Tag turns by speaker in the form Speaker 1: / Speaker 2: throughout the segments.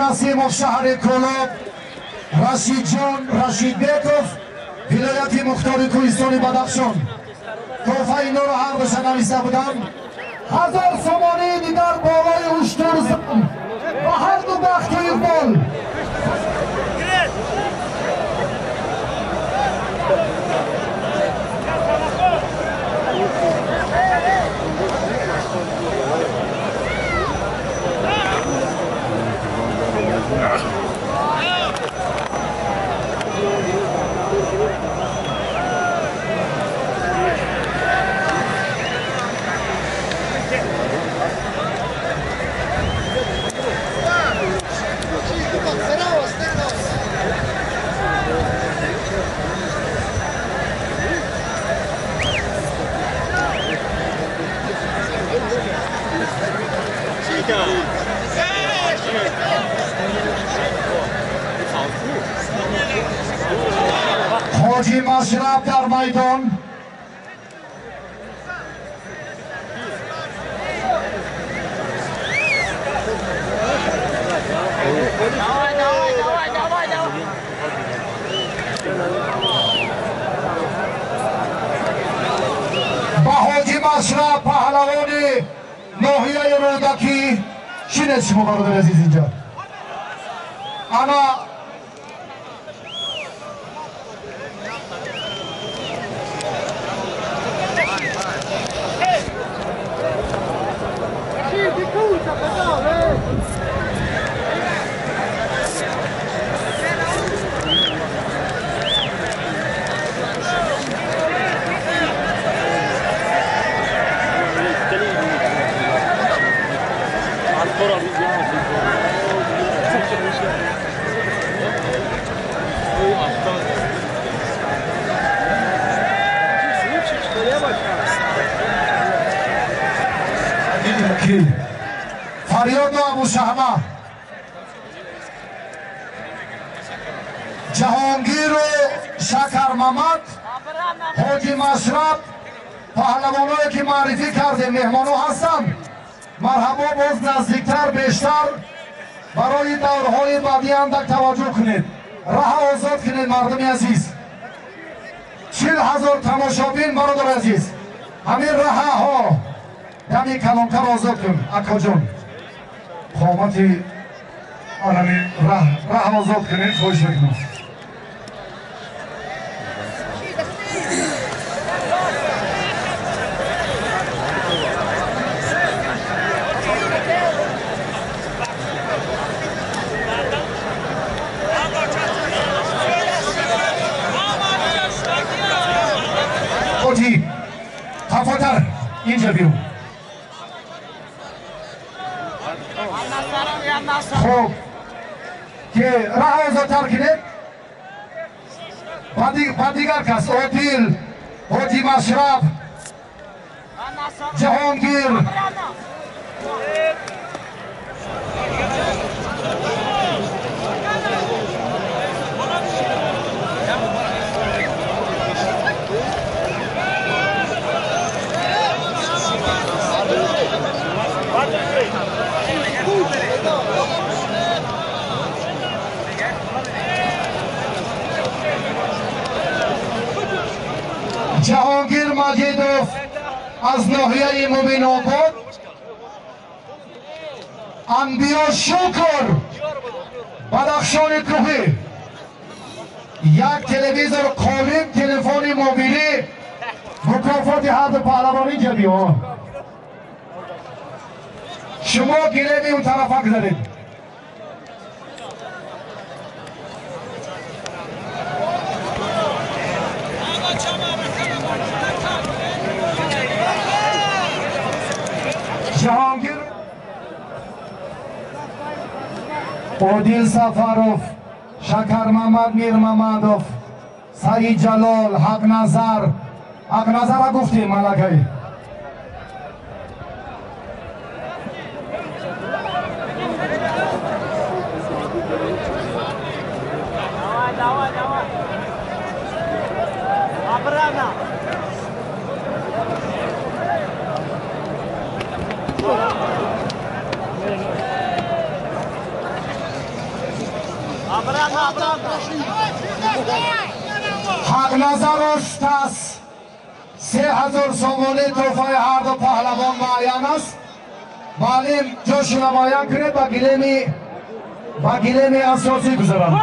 Speaker 1: Насимов, шаҳри Кӯлоб, Рашидҷон Рашидбеков, вилояти Мухтори Кӯҳистони Бадахшон. Тӯҳфаи инҳоро ҳар душа нависта будам. 1000 сомонии дигар болои уштур зан ба ҳар ду бахту иқбол. Ҳоҷи Машраб дар майдон. Ба Ҳоҷи Машраб, паҳлавони ноҳияи Рӯдакӣ. Шинед шумо, бародари азиз, инҷа. Ана Фарёду Абушаҳма, Ҷаҳонгиру Шакармамад, Ҳоҷи Машраб, паҳлавоное ки маърифӣ кардем, меҳмонҳо ҳастанд. Марҳабо, боз наздиктар, бештар барои даврҳои баъдӣ андак таваҷҷӯҳ кунед, раҳа озод кунед, мардуми азиз. 40 000 тамошобин, бародари азиз, ҳамин раҳаҳо дами калонтар озод кун, акоҷон. Қомати анами раҳ озод кунед, хоҳиш мекунам. Ҳоҷи, қафотар инҷа биё. Хуб, ки раҳ озодтар кунед ба дигар кас. Одил, Ҳоҷи Машраб, Ҷаҳонгир. Ҷаҳонгир Маҷидов аз ноҳияи Мубинобод, Анбиё Шукр, Бадахшони кӯҳӣ. Як телевизор, қолиб, телефони мобилӣ, мукофоти ҳарду паҳлавон. Инҷа биё, шумо гилеми он тарафа гузаред. Ҷаҳонгир, Одил Сафаров, Шакармамад Мирмамадов, Саид Ҷалол, Ҳақназар. Ҳақназара гуфтем, малакай.
Speaker 2: Давай, давай. Обратно.
Speaker 1: Ҳақназаров тас 3000 сомонӣ тӯҳфаи ҳарду паҳлавон муайян аст. Маълим ҷоши намоян кунед, ба гилеми асосӣ гузаранд.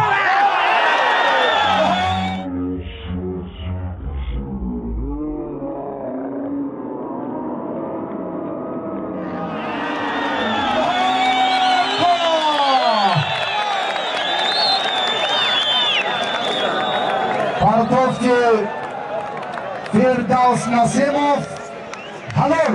Speaker 1: Партофти Фирдавс Насимов ҳалол.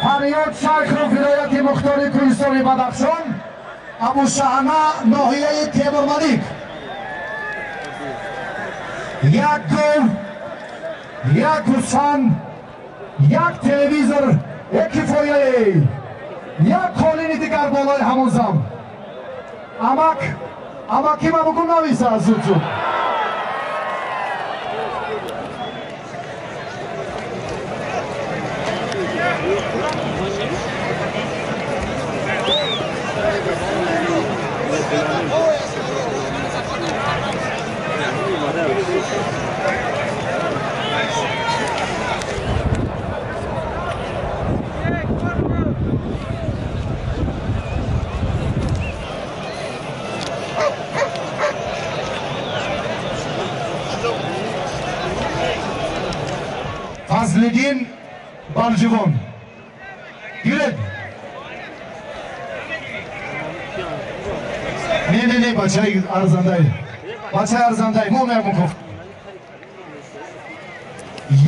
Speaker 1: Фарёд Шайхов, вилояти Мухтори Кӯҳистони Бадахшон, Абушаҳна, ноҳияи Темурмалик. Як гов, як гӯсфанд, як телевизор, як кифояе, як қолини дигар болои ҳамон зам. Амак, амаки ма бугун нависа зуд зуд. Фазлиддин Балҷувон. Гиред. Не, не, не, бачаи арзандай. Бачаи арзандай, мо меамуков.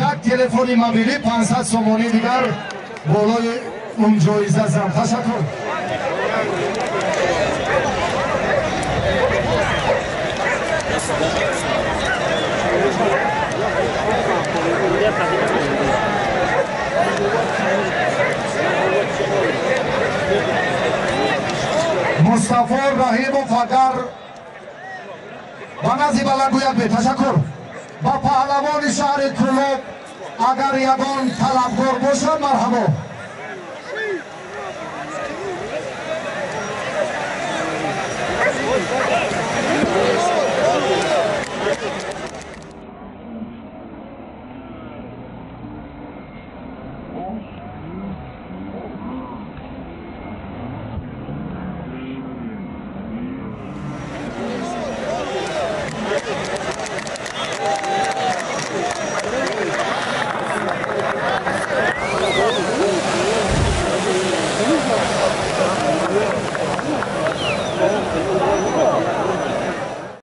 Speaker 1: Як телефони мобилӣ, 500 сомонӣ дигар болои он ҷоиза зам. Ташаккур. Мустафо Раҳимов агар ба назди баландгӯяк бе. Ташаккур. Ба паҳлавони шаҳри Кӯлоб агар ягон талабгор бошад, марҳабо.